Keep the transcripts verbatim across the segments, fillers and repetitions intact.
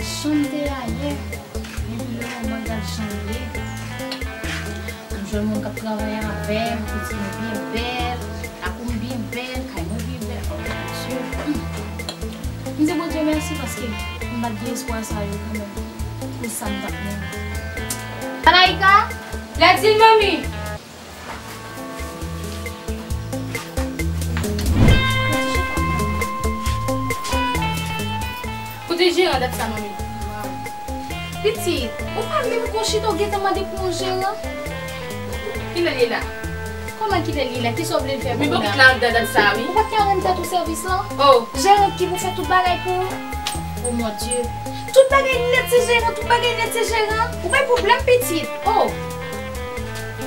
Jan m te ye ayè, epi lè mwen gad jan m ye, m jwenn moun k ap travay avè m, pitit mwen byen bèl, lakou m byen bèl, kay mwen byen bèl. Oh, Bondye. Hmm. M di Bondye mèsi paske m pa t gen espwa sa yo kanmenm pou sa m t ap mennen. Malaika, lè di l manmi. Kote jeran dat sa, manmi? Pitit, ou pa menm ko chita, ou gentan mande pou yon jeran? Kilè l ye la? Kòman kilè l ye la? Kisa w vle l fè pou ou la? Men bòkit la anndan dat sa, wi. Ou pa t ka rann tèt ou sèvis lan? Oh. Jeran ki pou fè tout bagay pou ou? Oh mon Dieu. Tout bagay nèt se jeran, tout bagay nèt se jeran. Ou bay pwoblèm, pitit. Oh.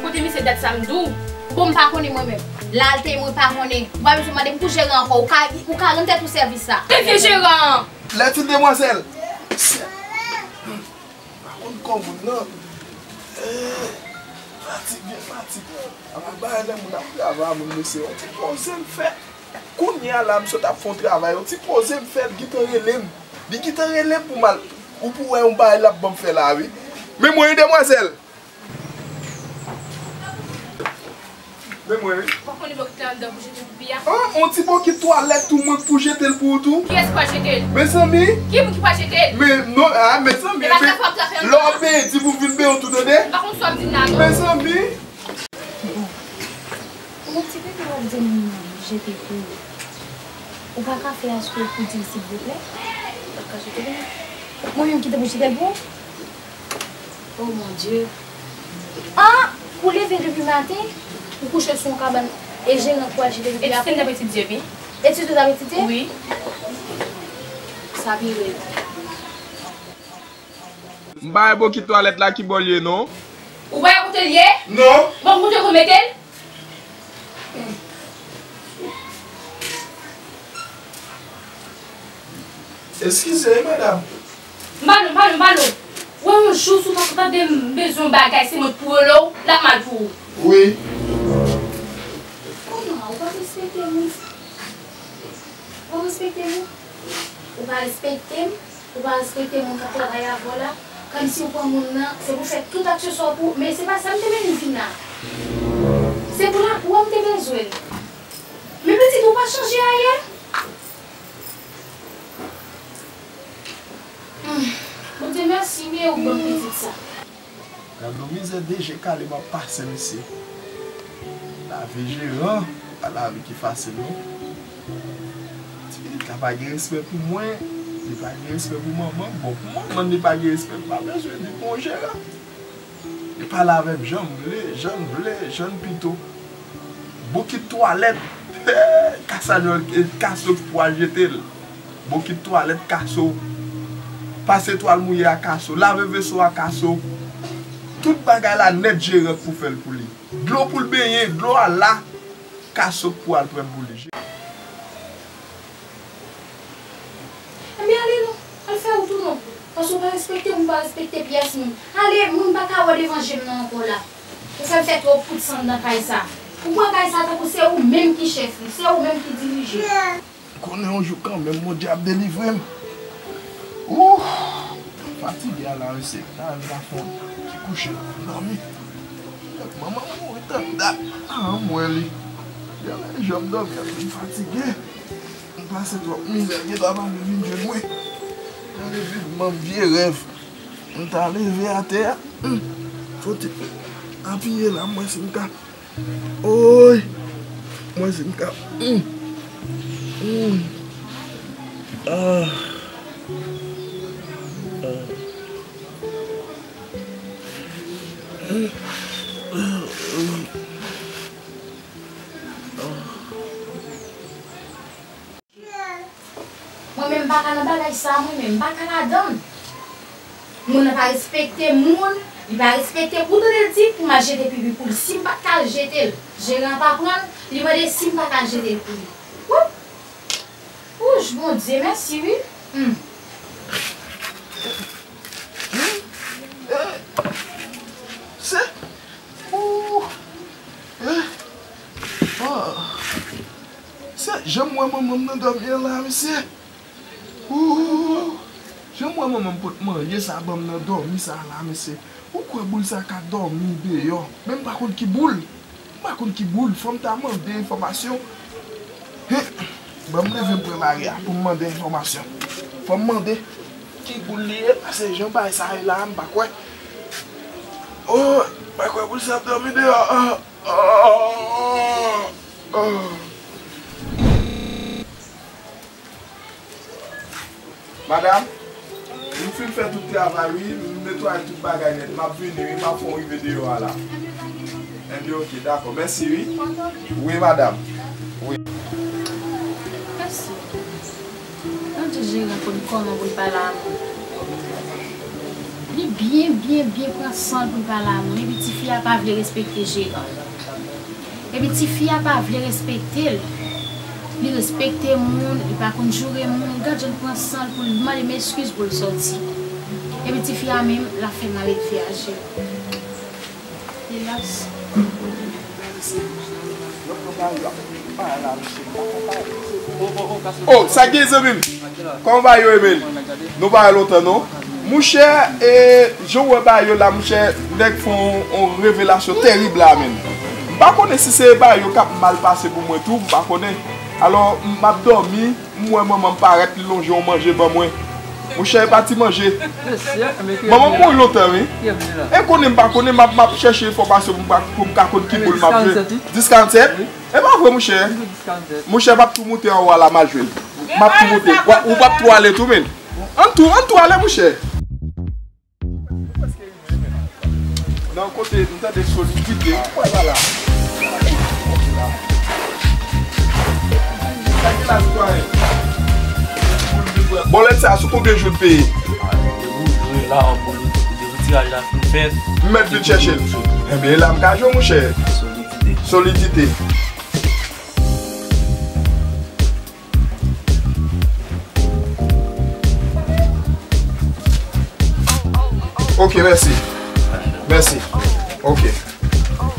Kote misye dat sa m di w? Bon, m pa konnen mwen menm. Lè l te ye mwen pa konnen. Ou pa bezwen mande m pou jeran ankò. Ou ka, ou ka rann tèt ou sèvis la. Men vye jeran an! Lètid demwazèl. Mesye. Pa konn kò moun nan. Eh, fatige, fatige. Ala bagay lè moun ap travay, moun mesye. Yon ti poze l fè. Kounye a la, m sot ap fè yon travay. Yon ti poze m fè, l gentan rele m. Li gentan rele m pou m al. Ou pou wè yon bagay l ap ban m fè la, wi. Men mwen, wi, demwazèl. Men mwen, wi. Ou pa konnen bòkit la anndan pou jete pipi a? Ah, yon ti bòkit twalèt tou, mwen k pou jete l pou ou tou. Kiyès ki pral jete l? Mezanmi! Ki moun ki pral jete l? Men non, ah, mezanmi, lè w ap benyen, di pou m vin benyen w tou, tande? M pa konn sa w ap di m la, non. Mezanmi! Bon. Ou ti bebe w ap di m jete pou ou. Ou pa ka fè aske pou di l silvouplè? Ou pa ka jete pou mwen? Mwen menm ki te pou jete l pou ou? Oh mon Dieu. Ah! Ou leve depi maten, ou kouche sou yon kabann, e jeran k pral jete depi apre? Etidye m t ap etidye, wi. Etidye w t ap etidye? Wi. Sa pi rèd. M pa wè bokit twalèt la ki bò l ye non. Ou pa wè kote l ye? Non. Bon, kote w mete l? Eskize wi, madanm. M pa non, m pa non, m pa non. Wè yon jou si w pa, pa de, bezwen yon bagay, se mwen k pou rele w, l ap mal pou ou. Wi. Kòman, ou pa respekte moun? Ou pa respekte moun? Ou pa respekte m? Ou pa respekte moun k ap travay avè w la? Kòmsi w pran moun nan, se pou fè tout akseswa pou ou, men se pa sa m te mennen vin la. Se pou lakou an m te bezwen l. Men pitit, ou pa chanje ayè? Hmm. Bondye mèsi wi, ou ban m pitit sa. Gad yon mizè de je kale m ap pase, mesye. Lavi jeran pa lavi ki fasil non. Ti pitit la pa gen respè pou mwen, li pa gen respè pou manman m. Bon, pou manman l, li pa gen respè, m pa bezwen di pou yon jeran. Li pale avè m jan m vle, jan l vle, jan l pito. Bokit twalèt, kasanyòl, e, Kaso ki pou al jete l. Bokit twalèt, Kaso. Pase twal mouye a, Kaso. Lave veso a, Kaso. Tout bagay la nèt jeran k pou fè l pou li. Dlo pou l benyen, dlo a la, Kaso k pou al pran l pou li. Ebyen ale non, al fè wout ou non. Paske w pa respekte moun, w pa respekte pyès moun. Ale, moun pa ka wè w devan je m nan ankò la. Ou fè m fè twòp kout san nan kay sa. Ou pran kay sa tankou se ou menm ki chèf li, se ou menm ki dirije. M konnen yon jou kanmenm Bondye ap delivre m. Ouh! Fatige a la, mesye. Sa vin ka fè yon ti kouche la, m dòmi. Manman m mouri tann dat. Ah, m wè li. Gade jan m dòmi, m fatige. M pase twòp mizè, gen dwa pa vle vin jwenn mwen. Gade vin ban m vye rèv. M ta leve atè a. Hmm. Fò ti apiye la, m wè si m ka. Oy! M wè si m ka. Hmm. Hmm. Ah. Ah. Hmm. Ah. Mwen menm m pa ka nan bagay sa, mwen menm m pa ka ladan l. Moun nan pa respekte moun, li pa respekte, ou tande l di pou m al jete pipi pou li. Si m pa t ka al jete l, jeran an pa pran l, li mande si m pa ka al jete l pou li. Woup! Wouch, Bondye, mèsi wi. Hmm. Se, ou, eh, oh. Se jan m wè manman m nan dòmi an la, mesye. Ooh. Jan m wè manman m pot manje sa ban m nan dòmi sa la, mesye. Ou kwè boul sa ka dòmi deyò? Men m pa konn ki boul. M pa konn ki boul. Fò m ta mande enfòmasyon. Hen! Ban m leve m pran lari a pou m mande enfòmasyon. Fò m mande ki boul li ye, paske jan bagay sa ye la, m pa kwè. Oh, m pa kwè boul sa ap dòmi deyò. Ah, ah, ah. Madanm, m fin fè tout travay wi, m netwaye tout bagay nèt, m ap vini wi, m ap fè w rive deyò a la. Enben, oke, dakò, mèsi wi. Wi, madanm. Wi. Mèsi. Mwen di jeran konn kòman pou l pale a moun. Li byen, byen, byen pran san l pou l pale a moun, epi tifi a pa vle respekte jeran. Epi tifi a pa vle respekte l. Li respekte moun, li pa konn joure moun. Gad jan l pran san l pou l mande m eskiz pou l sòti. Epi tifi a menm, l ap fè malelve a jeran. Elas. Oh, sa gen zanmi m? Kòman bagay yo, Emil? Nou pa wè lontan non. Mouchè, e, jan w wè bagay yo la, mouchè, nèg fè yon, yon revelasyon tèrib la, menn. M pa konnen si se bagay yo k ap mal pase pou mwen tou, m pa konnen. Alò, m ap dòmi, m wè manman m parèt, li lonje yon manje ban mwen. Mouchè, e pa ti manje. Manman m mouri lontan, wi. E konnen m pa konnen, m ap, m ap chèche enfòmasyon pou m ka, pou m ka konn ki boul m ap jwe. Dis karant sèt? E pa vre, mouchè. Mouchè, m ap tou moute anwo a la, m al jwe l. M ap tou moute. Ou p ap tou ale tou, menn. Ann tou, ann tou ale, mouchè. Nan kote m tande solidite, ou kwè pa la. Sa ki la, sitwayen? Bòlèt sa, sou konbyen jou l peye? Depi tiraj la fin fèt. M mèt vin chèche l. Ebyen, e la m ka jwe, monchè. Solidite. Solidite. Ok, mèsi. Mèsi. Ok. Ok.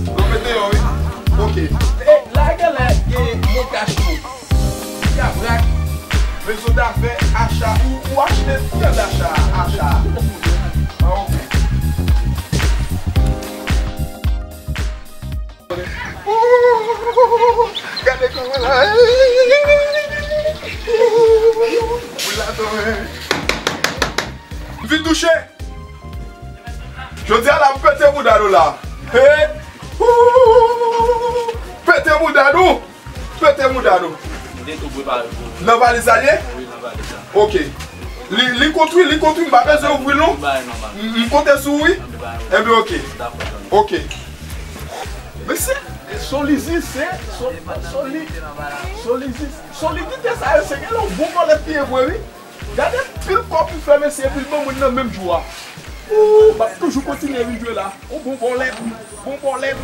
Nou mete yo, wi. Ok. E, la genlè gen montaj tou. Kabrak, rezo dafè, acha, ou, ou achte vyann acha, acha. Ah, ok. Gade kòman la. Ou la tonbe. M vin touche. Jodi a la, m pete bouda nou la. Hey! Pete bouda nou. Pete bouda nou. M te tou prepare pou ou. Nan valiz la l ye? Wi, nan valiz la. Ok. Li, li kontwi, li kontwi, m pa bezwen ouvri l non. M, m konte sou ou, wi. Enben, ok. Ok. Men se, solidite, se, so-, soli-, solidite, solidite sa yo, se gen yon bon bòlèt li ye vre, wi. Gade pil kòb ou fè, mesye, epi l ban mwen nan menm jou a. Ooh, m ap toujou kontinye vin jwe la. Yon bon bòlèt, bon bòlèt.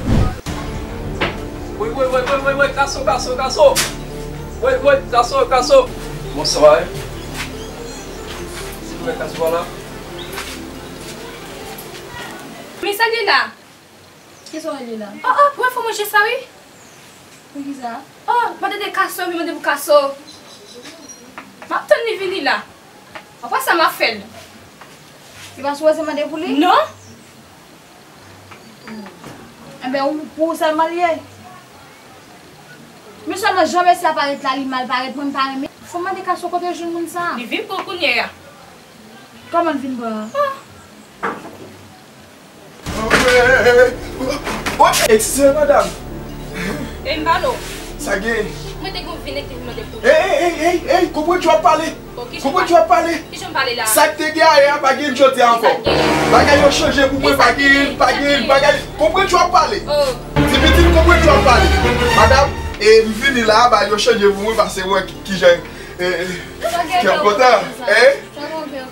Woy, woy, woy, woy, woy, woy, kaso, kaso, kaso. Woy, woy, kaso, kaso. Bonswa. Silvouplè, kaso a la. Men sa li la? Kisa w rele la? Oh, oh, mwen fè manje sa, wi. Poukisa? Oh, mwen tande kaso, mwen mande pou kaso. M ap tann li vini la. Apre sa, m ap fè l. Li pa sipoze mande pou li? Non. Enben, ou, pou ou sèlman li ye? Men sèlman jan mesye a parèt la, li mal parèt, mwen m pa renmen. Fò m mande kaso kote l jwenn moun sa a. Li vin pran kounye a. Kòman l vin pran an? Ah. Eskize, madanm. E m pale w. Sa gen? Mwen te gen yon vin ki te vin mande pou ou. Ey, ey, ey, ey, ey, konprann jan w ap pale. Konprann jan w ap pale. Ki jan m pale la? Sa k te gen ayè a pa gen jodi a ankò. Ki sa k gen? Bagay yo chanje pou mwen, pa gen, pa gen, bagay. Konprann jan w ap pale. Oh. Ti pitit, konprann jan w ap pale. Madanm, e m vini la, bagay yo chanje pou mwen, paske wè ki, ki jan, e, e, kè m kontan. Hein?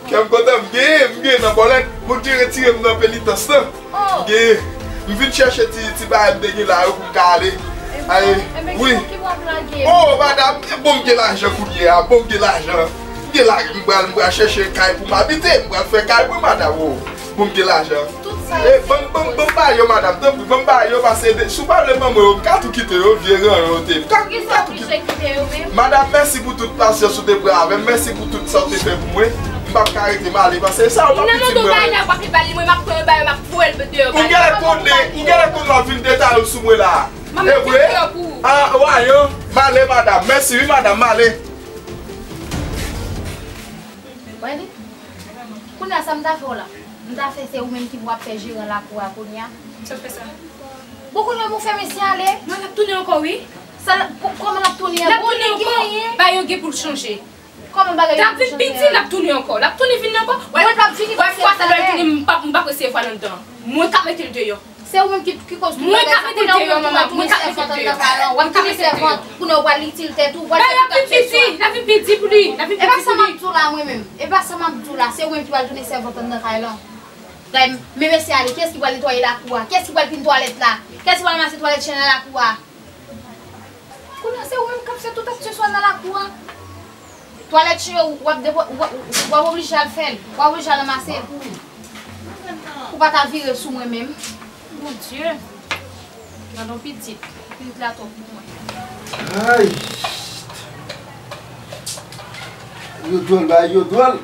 Kè m kontan, m genyen, m genyen nan bòlèt. Bondye retire m nan penitans lan. M genyen. M vin chèche ti, ti bagay m te gen la yo pou m ka ale. Ay, wi. Oh, madanm, bon, m gen lajan kounye a, bon, m gen lajan. M gen la, m pral, m pral chèche kay pou m abite, m pral fè kay mwen, madanm. Oh, bon, m gen lajan. Tout E, ban m, ban m, ban m ba yo, madanm, tanpri, ban m ba yo, paske de, si w pa vle ban mwen yo, m ka tou kite yo, vye ranyon yo te. M ka, m ka tou kite. Madanm, mèsi pou tout pasyans ou te pran avè m, mèsi pou tout sa w te fè pou mwen. M p ap ka rete, m ale, paske sa yo pa pitit mwen. Ou genlè konnen, ou genlè konn w ap vin detale w sou mwen la. E vre? A, w ale, m ale, madanm. Mèsi, wi, madanm, m ale. Kounye a, sa m ta fè w la? M ta fè se ou menm ki pou ap fè jeran lakou a kounye a. Sa fè sa? Bon, kounye a, bon, fè mesye ale. Non, l ap tounen ankò, wi. Sa l ap, kò-, kòman l ap tounen an? L ap tounen ankò. Bagay yo gen pou l chanje. Kòman bagay yo pou l chanje a? L ap vin pi di, l ap tounen ankò. L ap tounen vin ankò. Wè, fwa sa l tounen, m p ap, m p ap resevwa nan dan. Mwen k ap mete l deyò. Se ou menm ki, ki koz tout bagay sa. Kounye a ou menm ki pral tounen sèvant anndan kay lan. W ap tounen sèvant. Kounye a ou pral itil tèt ou, ou pral fè tout sa. L ap vin pi di, l ap vin pi di pou li, l ap vin pi di pou li. E pa sa m ap di w la, mwen menm. E pa sa m ap di w la, se ou menm ki pral tounen sèvant anndan kay lan. Gade, men mesye ale, kiyès ki pral netwaye lakou a? Kiyès ki pral klin twalèt la? Kiyès ki pral ranmase twalèt chen nan lakou a? Kounye a se ou menm k ap fè tout aksesoire nan lakou a. Twalèt chen yo, w ap depo-, w ap, w ap oblije al fè l. W ap oblije al ranmase l pou ou. Ou pa ka vire sou mwen menm. Bondye. Gadon pitit. Pitit la twòp pou mwen. Ay! Yo dwòl, bagay yo dwòl.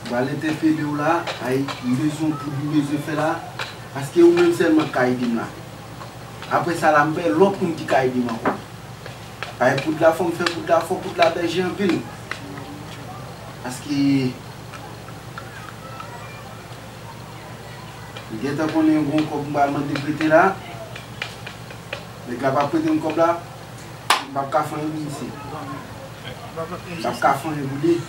M pral entèpele w la, ay, m bezwen poud, m bezwen fè la, paske ou menm sèlman k ka ede m la. Apre sa la, m pa gen lòt moun ki ka ede m ankò. Ay, poud la, fò m fè poud la, fò poud la bèje anpil. Paske m gentan konnen yon gwo kòb m pral mande prete la. Nèg la pa prete m kòb la. M p ap ka fè anyen pou misye. M p ap ka fè anyen pou li.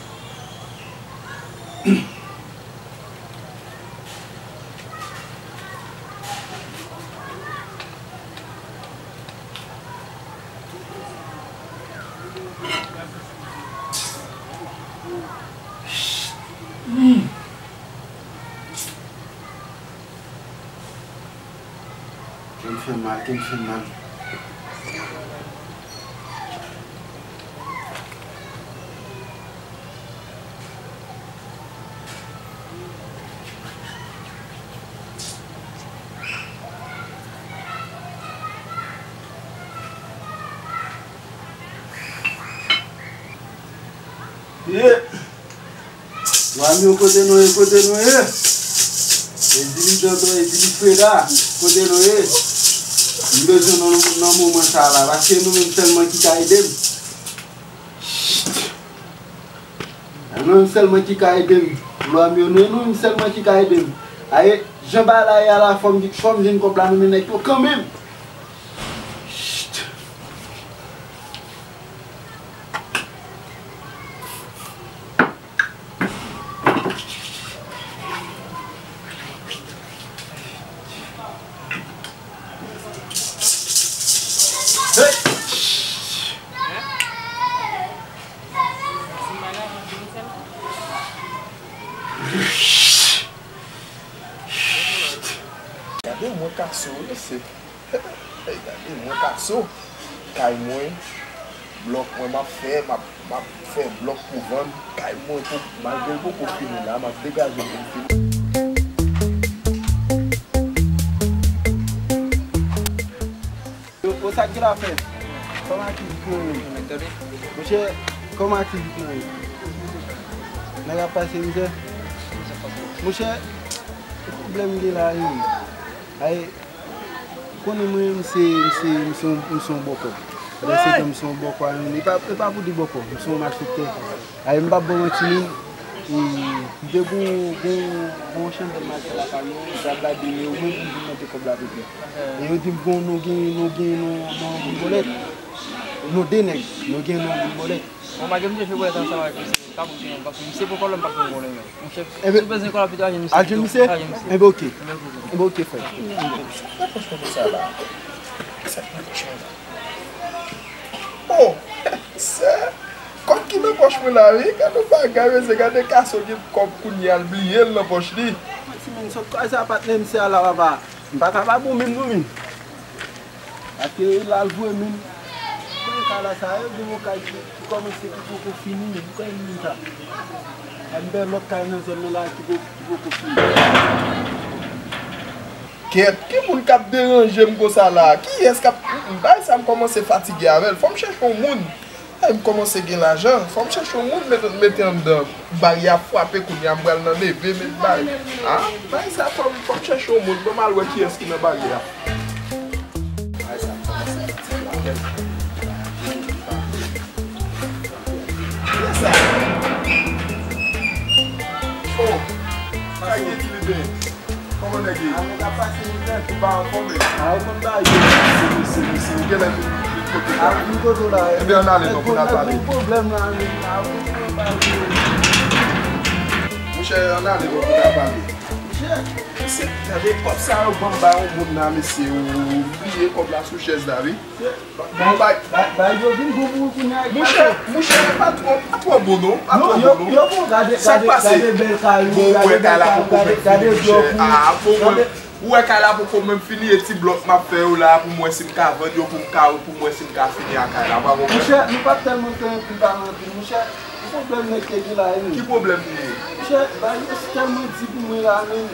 Kè m fè mal, kè m fè mal. Yeah. Zanmi yo, kote nou ye, kote nou ye? Ezili Danton, Ezili Freda, kote nou ye? M bezwen nou nan moman sa la, paske nou menm sèlman ki ka ede m. Shit. Nou menm sèlman ki ka ede m. Zanmi yo, nou, nou menm sèlman ki ka ede m. Aye, jan bagay la ye a la, fò m, fò m jwenn kòb la nan men nèg yo kanmenm. Shit. Gade mwen kaso, mesye. Ey, gade mwen kaso. Kay mwen, blòk mwen m ap fè, m ap, m ap fè blòk pou vann. Kay mwen, pou, malgre l poko fini la, m ap degaje l pou l fini. Yo, o sa k gen la fè? Kòman ki vit mwen menm? Monchè, kòman ki vit mwen menm? Nèg ap pase mizè? Monchè, pwoblèm gen la, wi. Ay, konnen mwen, m se, m se, m se, m se yon bòkò. Pandan se tan, m se yon bòkò a youn. E pa, e pa pou di bòkò, m se yon malfektè. Ay, m p ap ba w manti, menm. E, m te gon, gon, gon chandèl m al fè lakay yo, m te al ba de men yo, mwen pou m vin monte kòb la pou li. E yo di m, gon, nou gen, nou gen, nou, nou yon boul bòlèt. Nou de nèg, nou gen, nou yon boul bòlèt. Bon, malgre m te jwe bòlèt ansanm avèk misye, m pa pou gen, paske misye pran kòb la, m pa pou gen pwoblèm, non. Monchè, si w bezwen kòb la pito, al jwenn misye. Al jwenn misye? Al jwenn misye. Enben, oke. Enben, oke, frè. Sa k nan pòch mwen sa la? Sa k nan pòch mwen la? Oh, sè, kòb ki nan pòch mwen la, wi. Gade yon bagay, mesye, gade kaso gen kòb kounye a, l bliye l nan pòch li. Ti moun sot kwa sa, patnè, misye a la, papa. M pa ka pa bon menm, non, menm. Paske l al vre menm. Kòm kay la sa, yo gen yon kay ki, ki kòmanse, ki poko fini, menm. Kòm moun sa. M wè lòt kay nan zòn nan la ki po-, ki poko fini. Kèt, ki moun k ap deranje m konsa la? Kiyès k ap, mm, mm, bagay sa m kòmanse fatige avè l. Fò m chèche yon moun. Ay, m kòmanse gen lajan. Fò m chèche yon moun mete, mete anndan. Bagay ap frape kounye a, m pral nan neve, met bagay. Ah, bagay sa fò m, fò m chèche yon moun. Ban m al wè kiyès ki nan bagay la. Bagay sa kòmanse fatige avè l. Kiyès sa? Oh, sa gen ki li ben. Kòman nèg ye? A, nèg ap pase mizè. Ou pa anfòm, men. A, ou konn bagay yo. Mesye, mesye, mesye, ou genlè vin, vin kote m la. A, vin kote w la. Ebyen, ann ale non, pou n al pale. Nèg gen pwoblèm la, men. A, ou konn bagay yo. Monchè, ann ale non, pou n al pale. Monchè, mesye, gade kòb sa yo ban m bay yon moun la, mesye, ou bliye kòb la sou chèz la, wi. Bay, bay, bay yo vin gwo pou ou kounye a. Monchè, monchè, pa twò, pa twò bon non, pa twò bon non. Yo, yo bon, gade, gade, gade bèl kay ou, gade bèl kay ou, gade, gade vye ou. Ah, bon, mwen, ou wè kay la poko menm fini, e ti blòk m ap fè yo la, pou m wè si m ka vann yo, pou m ka, pou m wè si m ka fini ak kay la, ou pa konprann? Monchè, nou pa t tèlman fè anpil bagay anpil, monchè. Ki pwoblèm nèg te gen la, e menm? Ki pwoblèm li ye? Monchè, bagay yo tèlman di pou mwen la, menm.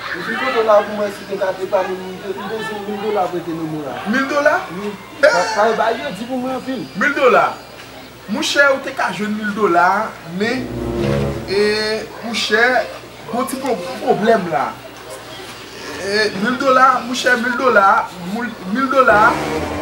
M vin kote w la pou m wè si te ka epa m, m bezwen mil dola prete nan men w la. Mil dola? Wi. Eh! Bagay, bagay yo di pou mwen anpil. Mil dola? Monchè, ou te ka jwenn mil dola, men, e, monchè, gon ti pwo-, pwoblèm la. E, mil dola, monchè, mil dola, moul-, mil dola,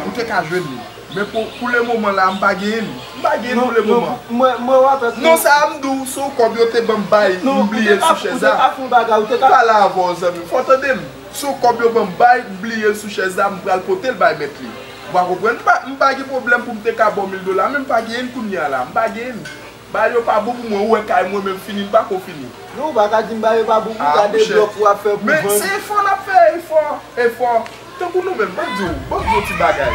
ou te ka jwenn li. Men pou, pou lemoman la, m pa genyen li. M pa genyen li pou lemoman. Non, mwen, mwen wè avèk ou. Non, sa a m di w, se yon kòb yo te ban m bay, m bliye l sou chèz la. Ou te ka fè yon bagay, ou te ka. M pale avè w, zanmi m, fò w tande m. Se yon kòb yo ban m bay, m bliye l sou chèz la, m pral pote l bay mèt li. Ou pa konprann? M pa, m pa gen pwoblèm pou m te ka ba w mil dola, men m pa genyen l kounye a la. M pa genyen l. Bagay yo pa bon pou mwen, ou wè kay mwen menm fini, m pa ko fini. Non, ou pa ka di m bagay yo pa bon pou gade blòk ou ap fè pou vann. Men se efò n ap fè, efò, efò. Tankou nou menm, ban m di w, ban m di w ti bagay.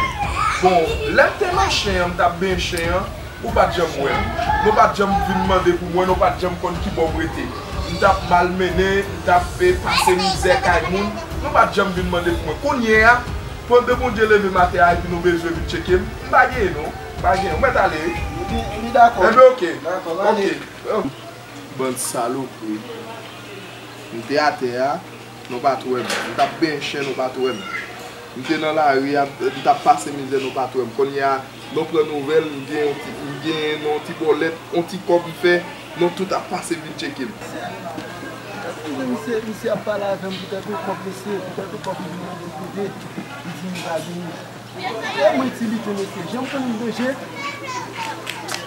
Bon, lè m te nan chen an, m t ap benyen chen an, ou pa t janm wè m. Nou pa t janm vin mande pou mwen, nou pa t janm konn ki bò m rete. M t ap malmennen, m t ap, e, pase mizè kay moun, nou pa t janm vin mande pou mwen. Kounye a, pandan Bondye leve maten a epi nou bezwen vin tcheke m, m pa genyen non. Pa gen, ou mèt ale wi. Li, li dakò. Enben, oke. Dakò, oke. Bann salopri. M te atè a, nou pa t wè m. M t ap benyen chen, nou pa t wè m. M te nan lari a, m t ap pase mizè, nou pa t wè m. Kounye a, nou pran nouvèl, m gen yon ti, m gen yon ti bòlèt, yon ti kòb m fè, nou tout ap pase vin tcheke m. Misye, misye ap pale avè m poutèt yon kòb, mesye, poutèt yon kòb li vin mande kote, li di m pa genyen. E mwen ti lite mesye, jan m konnen m danje,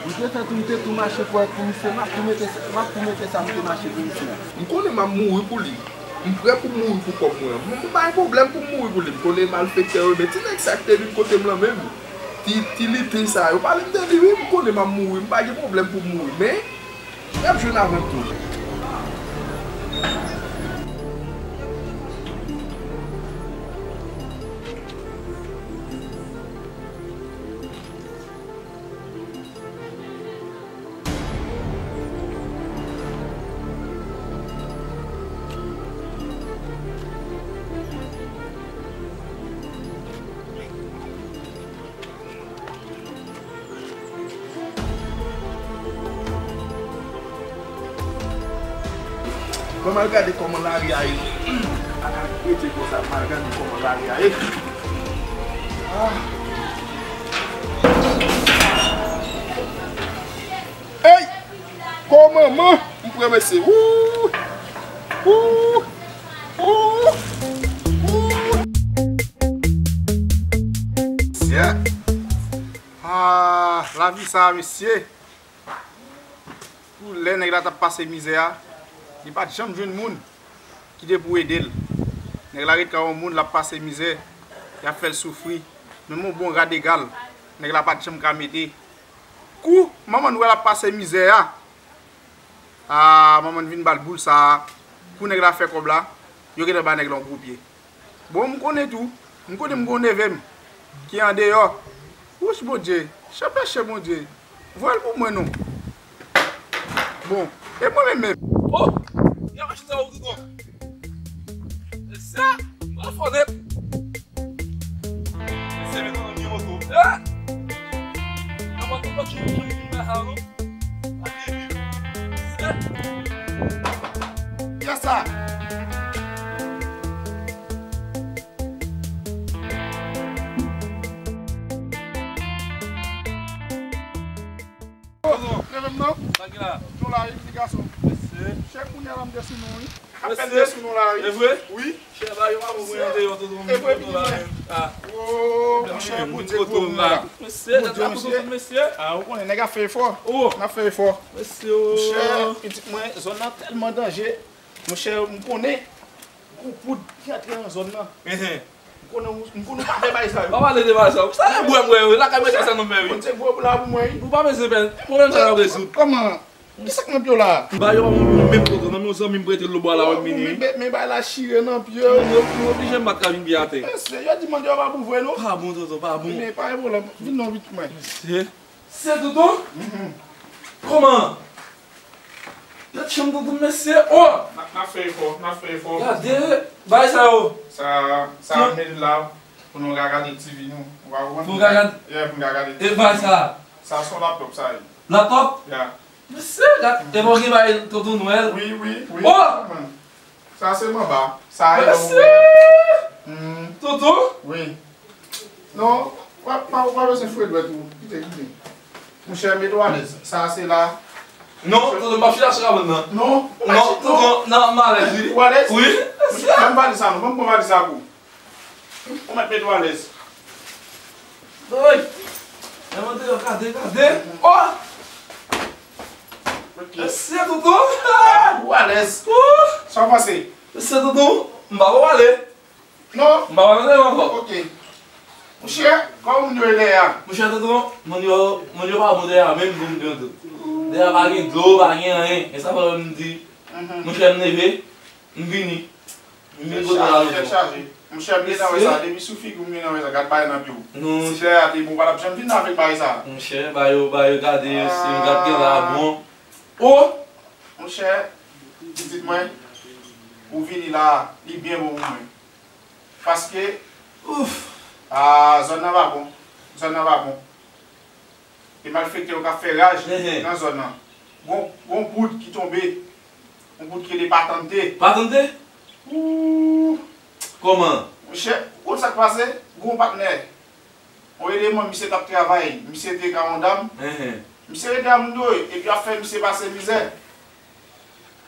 m te fè tou, m te tou mache pou, pou misye, m ap tou mete, m ap tou mete sa m te mache pou misye a. M konnen m ap mouri pou li. M prè pou m mouri pou kòb mwen an. M, m pa gen pwoblèm pou m mouri pou li. M konnen malfektè yo, men ti nèg sa ki te vin kote m lan menm, ti, ti lite sa, yo pale m de li wi, m konnen m ap mouri, m pa gen pwoblèm pou m mouri, men y ap jwenn avè m tou. Ban m al gade kòman lari a ye. Ala rete konsa, m al gade kòman lari a ye. Ah. Ey! Ko manman, m pran mesye. Wouy! Wouy! Wouy! Wouy! Mesye! Ah, lavi sa a, mesye! Pou lè nèg la t ap pase mizè a, li pa t janm jwenn moun ki te pou ede l. Nèg la ret ka yon moun, l ap pase mizè, y ap fè l soufri. Menm yon bon rad egal, nèg la pa t janm ka mete. Kou manman n wè l ap pase mizè a, a, manman n vin ba l boul sa a. Kou nèg la fè kòb la, yo gentan ba nèg la yon gwo pye. Bon, m konnen tou. M konnen m gon neve m ki andeyò. Wouch, Bondye, chan peche, Bondye. Voye l pou mwen non. Bon, e mwen menm menm. Oh! Y ap achte ou tou non. Sa, mwen fò nèt. Se men nan mi moto. Ah! Nan moto pa chou chou pa sa non. Kiyès sa? Leve m non. Sa ki la? Tou la, wi, ti gason. Mesye. Chè kounye a la m te sou nou, wi. Apèl te sou nou la, wi. E vre? Wi. Chè ba yo pa bon mwen an deyò, tonton, mwen tonton la menm. Ah. Oh, monchè, Bondye gwo moun la. Mesye, gad la pou tonton, mesye. Ah, ou konnen, nèg ap fè efò. Oh. N ap fè efò. Mesye, oh. Monchè, pitit mwen, zòn nan tèlman danje. Monchè, m konnen gwo poud ki antre nan zòn nan. Enhen. M konnen, m konnen ou pa fè bagay sa yo. Pa pale de bagay sa yo. Sa e bwè m wè yo. Lakay mwen sa nan mè wi. Bondye gwo la pou mwen wi. Ou pa bezwen pè. Pwoblèm sa yo rezoud. Kòman? Kisa k nan pye w la? M ba yo pa moun menm tonton. Nan men yon zanmi m prete l lo bwa la wè m vini wi. Men, men bagay la chire nan pye w. M oblije m pa t ka vin pye atè. Mesye, yo di mande yo pa pou vre non. Pa bon tonton, pa bon. Men pa gen pwoblèm. Vin non vit mwen. Mesye. Se tonton? Mhm. Kòman? Yo tchanm tonton mesye. Oh! N ap, n ap fè efò, n ap fè efò. Gade bagay sa yo. Sa, sa nou mete la pou nou ka gade T V nou. Ou pa konprann? Pou nou ka gade. Yeah, pou nou ka gade T V. E bagay sa? Sa se yon laptop sa ye. Laptop? Yeah. Mesye, gade. E bon, gen bagay tonton Nwèl. Wi, wi, wi. Oh! Sa se manba. Sa e lè ou wè. Hmm. Tonton? Wi. Non, w ap, w ap bezwen fre dwèt ou. Kite, kite. Monchè, mete w alèz. Sa se la. Non, tonton, m pa fini achte kabann nan. Non, tonton, nan, m alèz, wi. Ou alèz? Wi. Ban m valiz sa, non. Ban m pran valiz sa pou ou. Ou mèt mete w alèz. Oy! Lèman deyò, gade, gade. Oh! Ok. Mesye tonton! Ah, ou alèz. Ouh! Sa w panse? Mesye tonton, m pa wè w ale. Non? M pa wè w ale ankò. Ok. Monchè, kòman moun yo ye dèyè a? Monchè tonton, moun yo, moun yo pa bon dèyè a, menm pou m di w tou. Dèyè a pa gen dlo, pa gen anyen. E sa fè m di, monchè, m leve, m vini. Tèt chaje, tèt chaje. Monchè, m gentan wè sa. Depi sou figi w, m gentan wè sa. Gad bagay nan pye w. Si dèyè a te bon, w pa t ap janm vin avèk bagay sa. Monchè, ba yo, ba yo gade, si m gad gen la bon. Oh! Monchè, pitit mwen, ou vini la, li byen bon pou mwen. Paske, ouf, ah, zòn nan pa bon. Zòn nan pa bon. E malfektè yo k ap fè raj nan zòn nan. Gon, gon poud ki tonbe. Yon poud ki rele Patante. Patante? Ooh. Kòman? Monchè, ou konn sa k pase? Gon patnè. Yon eleman, misye t ap travay. Misye te ka yon dam. Misye rete a moun yo, epi ap fè misye pase mizè.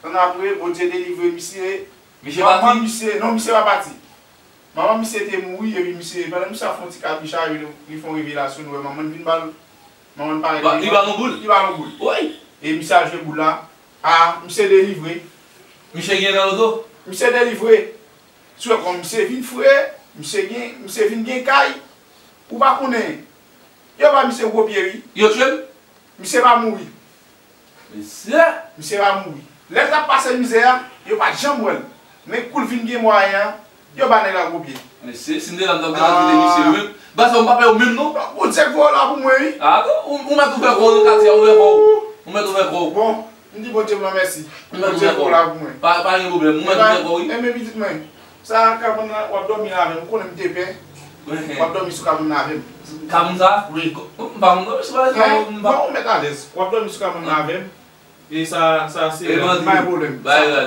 Annapre, Bondye delivre misye. Misye pati? Manman misye, non, misye pa pati. Manman misye te mouri, epi misye, pandan misye ap fè yon ti kabicha, li, li fè yon revelasyon, nou wè manman l vin ba l, manman l parèt. Li ba l yon boul? Li ba l yon boul. Wi. E misye al jwe boul la. A, misye delivre. Misye gen nan loto? Misye delivre. Si w wè kòman misye vin fre, misye gen, misye vin gen kay. Ou pa konnen. Yo ba misye gwo pye, wi. Yo tchwe l? Misye pa mouri. Mesye! Misye pa mouri. Lè l t ap pase mizè a, yo pa t janm wè l. Men kou l vin gen mwayen an, yo ba nèg la gwo pye. Mesye, si m te la, m t ap gentan kite misye, wi. Baz, m pa pè w menm, non. Bondye k voye w la pou mwen, wi. A, non, ou, ou mèt ouvè kò w nan katye a, ouvè kò w. Ou mèt ouvè kò w. Bon, m di Bondye m lan mèsi. Ou mèt ouvè kò w. Bondye k voye w la pou mwen. Pa, pa gen pwoblèm, ou mèt ouvè kò w, wi. Enben, pitit mwen. Sa, kabann nan, w ap dòmi la avè m. Ou konnen m te pè. W ap dòmi sou kabann nan avè m. Kabann sa? Wi. M pa konn dòmi sou bagay sa, m pa. Non, ou mèt alèz. W ap dòmi sou kabann nan avè m. E sa, sa se, pa gen pwoblèm.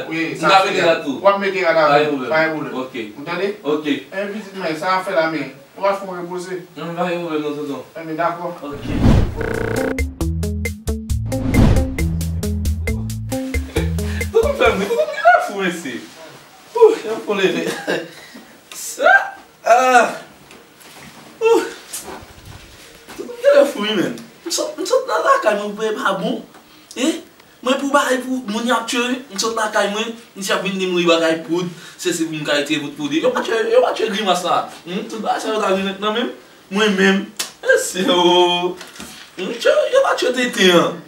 Wi, sa se rad. W ap mete rad avè m. Pa gen pwoblèm. Ok. Ou tande? Ok. Enben, pitit mwen, sa ap fè la, men. Ou va fè w repoze. Non, pa gen pwoblèm, non, tonton. Enben, dakò. Ok. Tonton fè m ri, tonton genlè fou, mesye. Ouh, jan pou leve. Sa, ah. Ouh. Tonton genlè fou, wi, menm. M sot, m sot nan lakay mwen, mwen pa bon. Hein? Mwen pou bagay pou moun y ap tchwe, m sot lakay mwen, misye ap vin di m wi bagay poud, se si pou m ka retire poud pou li. Yo pa tchwe, yo pa tchwe grimas la. Hmm, tout bagay sa yo ta vin nan men m. Mwen menm, mesye o. Hmm, tchwe, yo pa tchwe tenten an.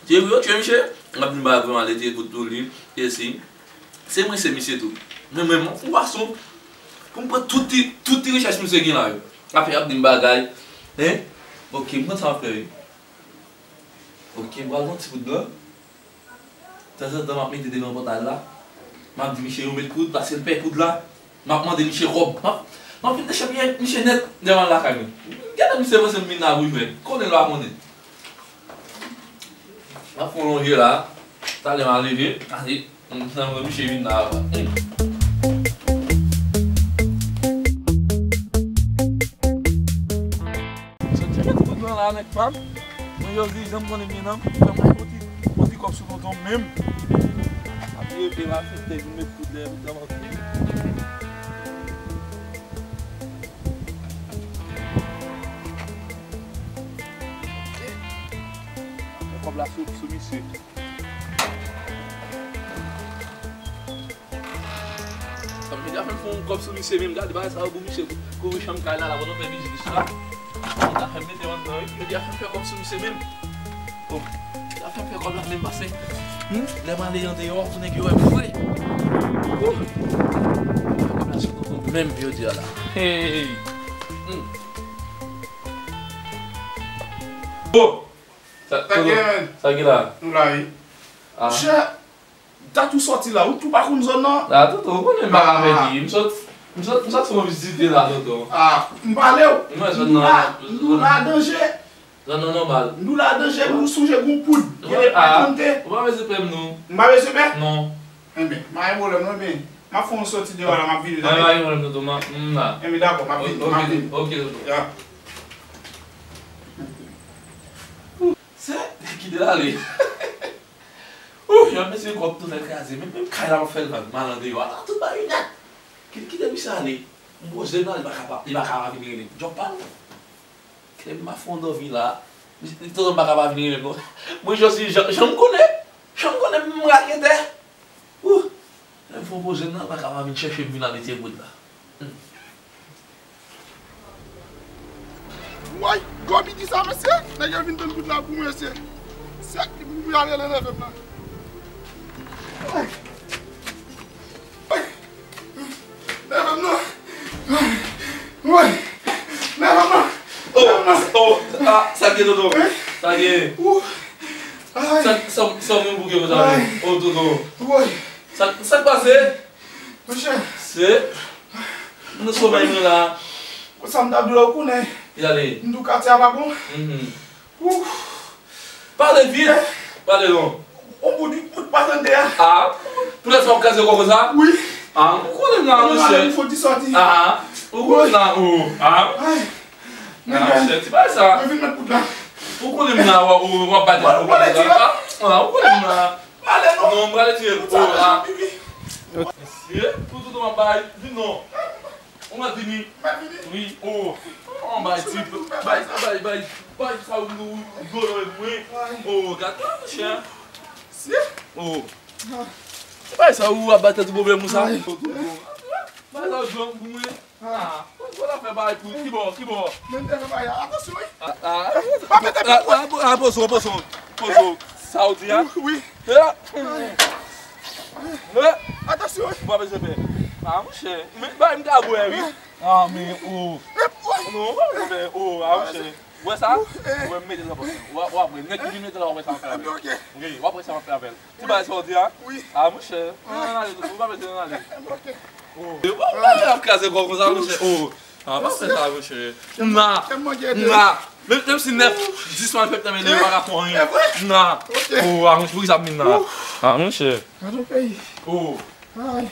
Tchwe, yo tchwe misye. M ap vin bagay pou m al retire poud pou li. E si, se mwen, se misye tou. Mwen menm, m fou gason. Pou m pran tout ti, tout ti richès misye gen la yo. Apre y ap di m bagay. Hein? Ok, m konn sa m ap fè wi. Ok, m pral pran ti poud lan. Tanzantan, m ap mete devan pòtay la. M ap di misye yo met poud, paske l pè poud la. M ap mande misye kòb. M ap, m ap vin dechepiye misye nèt devan lakay mwen. Gade misye panse m vin la pou jwèt. Konnen l pa konnen. M ap fè yon lonje la. Talè m a leve. Gade, m santi misye vin la. Hmm. Soti met kout nan la, nèg pa m. Mwen, yo di, jan m konnen m ye nan, fè m yon ti, yon ti kòb sou tonton menm. Ap leve la, fè tèt, met kout lè, met nan vant li. Mwen kòb la sou, sou misye. Sa m deja fè m fè yon kòb sou misye menm, gade bagay sa yo pou misye kouvri chanm kay la, la pandan fè vizit la. Yo deja fè m mete yo anndan, wi. Yo deja fè m fè kòb sou misye menm. Bon, yo deja fè m fè kòb la menm pase. Hmm? Lè m ale andeyò, pou nèg yo wè m fre. Ouh! Fè kòb la sou tonton menm, jodi a la. Hey! Hmm. Bon! Sa, sa gen, menn? Sa gen la? Nou la, wi. Ah. Monchè, dat ou sòti la, ou tou pa konn zòn nan? Ah, tonton, ou konnen m pa ka pèdi. M sot, m sot, m sot fè yon vizite la, tonton. Ah, m pale w. Mwen, zòn nan, nou la danje. Zòn nan nòmal. Nou la danje, nou sonje gon poud. Ou pa bezwen pè m, non. M pa bezwen pè? Non. Enben, pa gen pwoblèm, non, men. M ap fè yon sòti deyò la, m ap vini, tande? Pa gen pwoblèm, tonton, m la. Enben, dakò, m ap vini, m ap vini. Ok, tonton. Ya. Se, kite l ale. Ouh, jan mesye kòb tonton kraze. Menm, menm kay la, m ap fè l vag mal andeyò. Ala tout bagay nèt. Kite, kite misye ale. M poze m la, li pa ka pa, li pa ka pa vin rele m. Djòb pa l. Kite m ap fè yon dòmi la. Tonton m pa ka pa vin rele m, non. Mwen, jan, jan, jan m konnen. Jan m konnen, m raketè. Ouh! Lè m fè yon poze m nan, pa ka pa vin chèche m vin ale tye goud la. Hmm. Woy! Gwo piti sa, mesye! Nèg yo vin tann goud la pou mwen, mesye. Sèk pou mwen ale nan nève m nan. Woy! Woy! Nève m nan! Woy! Nève m nan! Oh! Nève m nan! Oh! Ah, sa gen, tonton? Hein? Sa gen? Ouh! Ay! Sa, sa, sa w menm bouke konsa menm? Ay! Oh, tonton! Woy! Sa, sa k pase? Monchè. Se. M nan somèy mwen la. Sa m t ap di w la, ou konnen. Ki sa l ye? M di w katye a pa bon. Mhm. Ouf. Pale vit. Pale non. On bout, bout pa tande a. Ah. Poutèt sa w ap kraze kò konsa? Wi. Ah, ou konnen m la, monchè. Ou fò di sòti. Ah. Ou konnen m la, ou. Ah. Ay. Ah, monchè, ti bagay sa. Mwen vin met kout la. Ou konnen m la, w ap, w ap bat. Ou konnen m la. Ah, ou konnen m la. Ale non. Non, m prale tire l pou ou la. Mesye, pou tout moun bay, vin non. Ou mèt vini. Mèt vini? Wi, oh. Ou bay ti, bay, bay, bay, bay, sa ou nou dolo e mwen. Oh, gade la, monchè. Si. Oh. Se pa sa ou ap bat tout pwoblèm ou sa. Bay sa ou jwenn pou mwen. Ah, ou la fè bagay pou ki bò, ki bò? Men te fè bagay, atansyon, wi. Ah, ah. Pa mete pye w. Ah, poze w, poze w, poze w. Sa w di a? Wi. Eh. Eh. Atansyon, wi. Ou pa bezwen pè. Ah, monchè. Men, bay m ka bwè, wi. Ah, men, oh. Non, ou pa bezwen pè. Oh, ah, monchè. Ou wè sa? Ou wè m mete l nan pòch la. W ap, w ap wè. Nèg ki vin mete l la, w ap wè sa m fè avè l. Ok. Wi, w ap wè sa m ap fè avè l. Ti bagay sa w di a? Wi. Ah, monchè. Ann ale, tonton, ou pa bezwen ann ale. Ok. Oh. E pa, ou pa ap kraze kò konsa, monchè. Oh. Ah, pa fè sa, monchè. M la. M la. Menm, menm si nèf, dis mwa fèt nan men, yo pa ka fè anyen. M la. Ok. Oh, ah, monchè, poukisa m vin la? Ah, monchè. Gade yon peyi. Oh. Ay.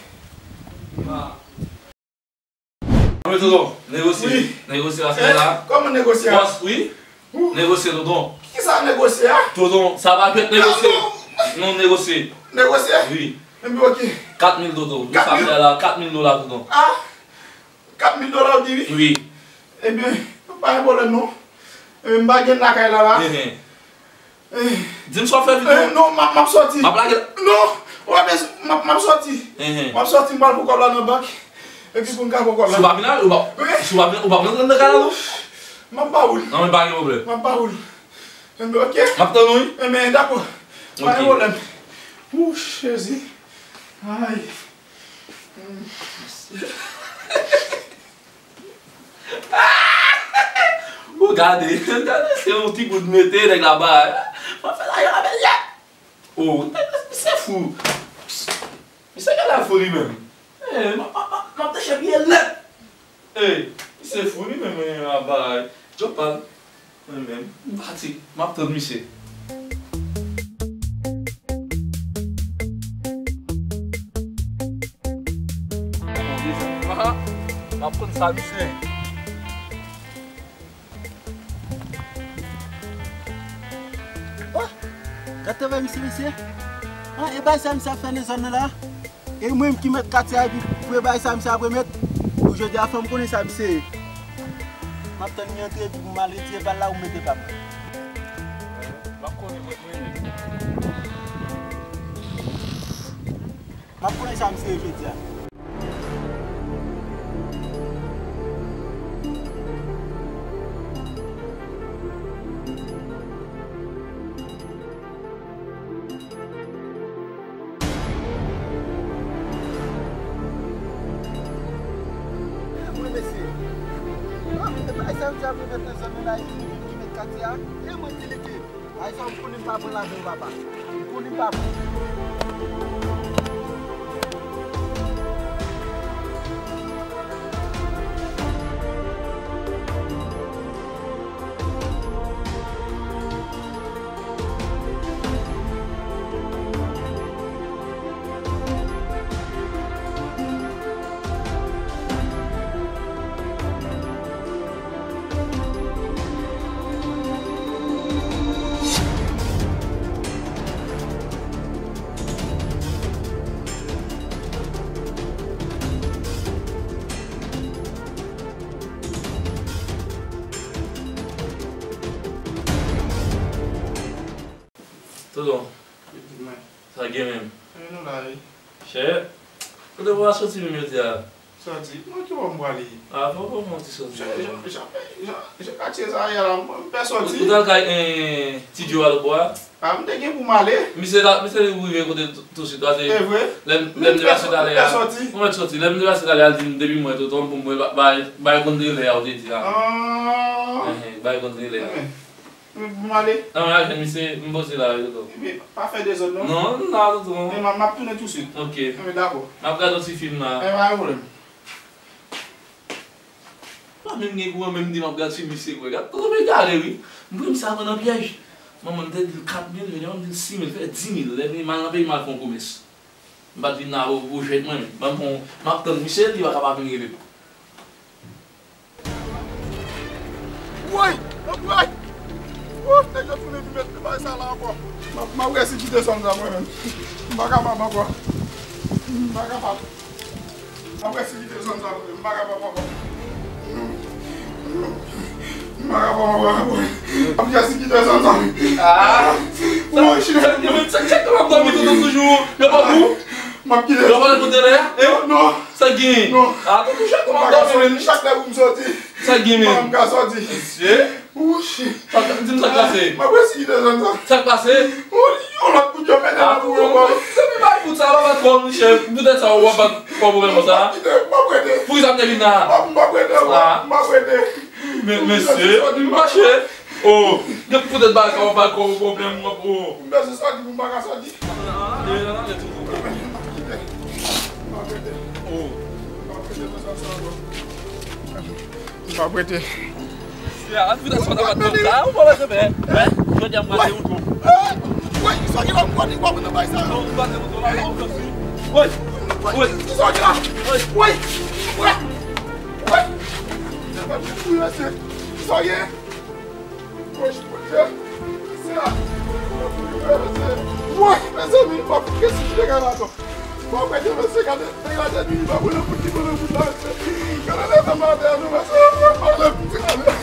M la. Anben, tonton, negosye. Wi. Negosye la, se la. Kòman negosye a? Pòs, wi. Ou. Negosye, tonton. Kisa negosye a? Tonton, sa pa jwèt negosye. Non, non. Non, negosye. Negosye? Wi. Enben, ok. Kat mil, tonton. Kat mil? Sa fè la, kat mil dola, tonton. Ah, kat mil dola ou di, wi? Wi. Enben, pa gen pwoblèm, non. Enben, m pa gen lakay la, la. Enhen. Eh. Di m sa w fè vit non. Eh, non, m ap, m ap sòti. M ap lage l. Non, w ap, m ap, m ap sòti. Enhen. M ap sòti, m pral pran kòb la nan bank. Epi pou m ka pran kòb la. Si w pa vin la, ou pa, si w pa vin, ou pa pran nan kay la, non? M ap ba ou l. Non, men pa gen pwoblèm. M ap ba ou l. Enben, ok. M ap tann ou, wi. Enben, dakò. Ok. Pa gen pwoblèm. Ou, Jezi. Ay. Hmm. Ou gade, gade, se yon ti goud mete nèg la ba. M ap fè lajan avè l nèt. Oh, nèg la, misye fou. Misye gen lafou li menm. Eh, m ap, m ap, m ap, m ap dechepiye l nèt. Eh, misye fou li menm, eh, la ba. Djòb pa l. Mwen menm, m pati. M ap tann misye. Sa misye. Oh! Gad travay misye, mesye. Ah, e bagay sa misye ap fè nan zòn nan la? E mwen menm ki mèt katye a, epi pou e bagay sa misye ap remèt? Pou jodi a, fò m konnen sa misye ye. M ap tann li antre, epi pou m al retire bal la, ou mete pa m. M ap konnen mwen, mwen menm. M ap konnen sa misye ye jodi a. E mwen, mesye. Ah, e bagay sa misye ap remèt nan zòn nan la, e mwen menm ki mèt katye a. E mwen ki li te. Ay sa, m konnen m pa pran lajan w, papa. M konnen m pa pran. Tonton, sa gen menm? E nou la, wi. Chè, kote w a soti menm jodi a? Soti? Mwen ki bò m prale? A, fò, fò, fò, ti soti. Jan, jan, jan, jan, jan katye sa ye la, mwen, m pè soti. Ou t al kay, eh, Ti Djo a lòt bò a? A, m te gen pou m ale. Misye la, misye rive kote tou, tousuit la, se... E vre? Lè m, lè m te pase talè a. Ou mèt soti. Lè m te pase talè a, l di m depi mwen tonton pou mwen ba, bay, bay konn rele a, ou te di la. Ah. Enhen, bay konn rele a. Enhen. M, m ale. Nan men al jwenn misye, m poze la, tonton. Epi, pa fè dezòd, non. Non, m la, tonton. Men m, m ap tounen tousuit. Ok. Men dakò. M ap gade yon ti fim la. E, pa gen pwoblèm. Pa menm gen kouran, menm di m ap gade fim misye kwè. Gad, tonton m egare, wi. M kwè misye ap pran nan pyèj. Manman m te di l kat mil, jodi a m di l sis mil, fè dis mil. Lè m mal nan peyi m al fè yon komès. M pa t vin la pou, pou jwèt mwen menm. Ban m pran, m ap tann misye, li pa ka pa vin rele m. Woy! Anmwey! Woy! Nèg yo tounen vin met bagay sa la ankò. M ap, m ap resi kite zòn sa mwen menm. M pa kapab ankò. M pa kapab. M ap resi kite zòn sa mwen menm. M pa kapab ankò. M pa kapab ankò. M ap resi kite zòn sa mwen. Ah! Woy, chire. Sa, sa, sa, sa, sa, sa, sa, toujou. Yo pa pou? M ap kite. Yo pa pou de la? Eh? Non. Sa gen? Non. Ah, tonton, chak mwen ap dòmi menm. Chak lè pou m soti. Sa gen menm? M ka soti. Mesye. Wouch. Sa, di m sa k pase. M ap resi kite zòn sa. Sa k pase? Yon lòt kout yo pete nan pou yo, bò. Se pi bay kout sa, pa bat kò, monchè. Poutèt sa, w ap bat kò pwoblèm sa. M ap kite, m ap rete. Poukisa m te vin la? M ap, m ap rete, m ap rete. Men, mesye, m mache. Oh, gen poutèt bagay sa w ap bay kò w pwoblèm, w ap, oh. M bezwen sòti pou m pa ka sòti. M pa prete. Jodi a m prase yon kou. Woy, sa gen la m prale, w ap nan bay sa. Woy, woy, sa gen la? Woy, woy, woy. Sa gen? Woy, Bondye, mesye a. Woy, mezanmi, m ap kite si te gade ato. Bon, mwen te panse gade, te gade, li pa pou nan bout, li pou nan bout la, mesye. Gade leve m atè a, non, mesye. Gade, gade.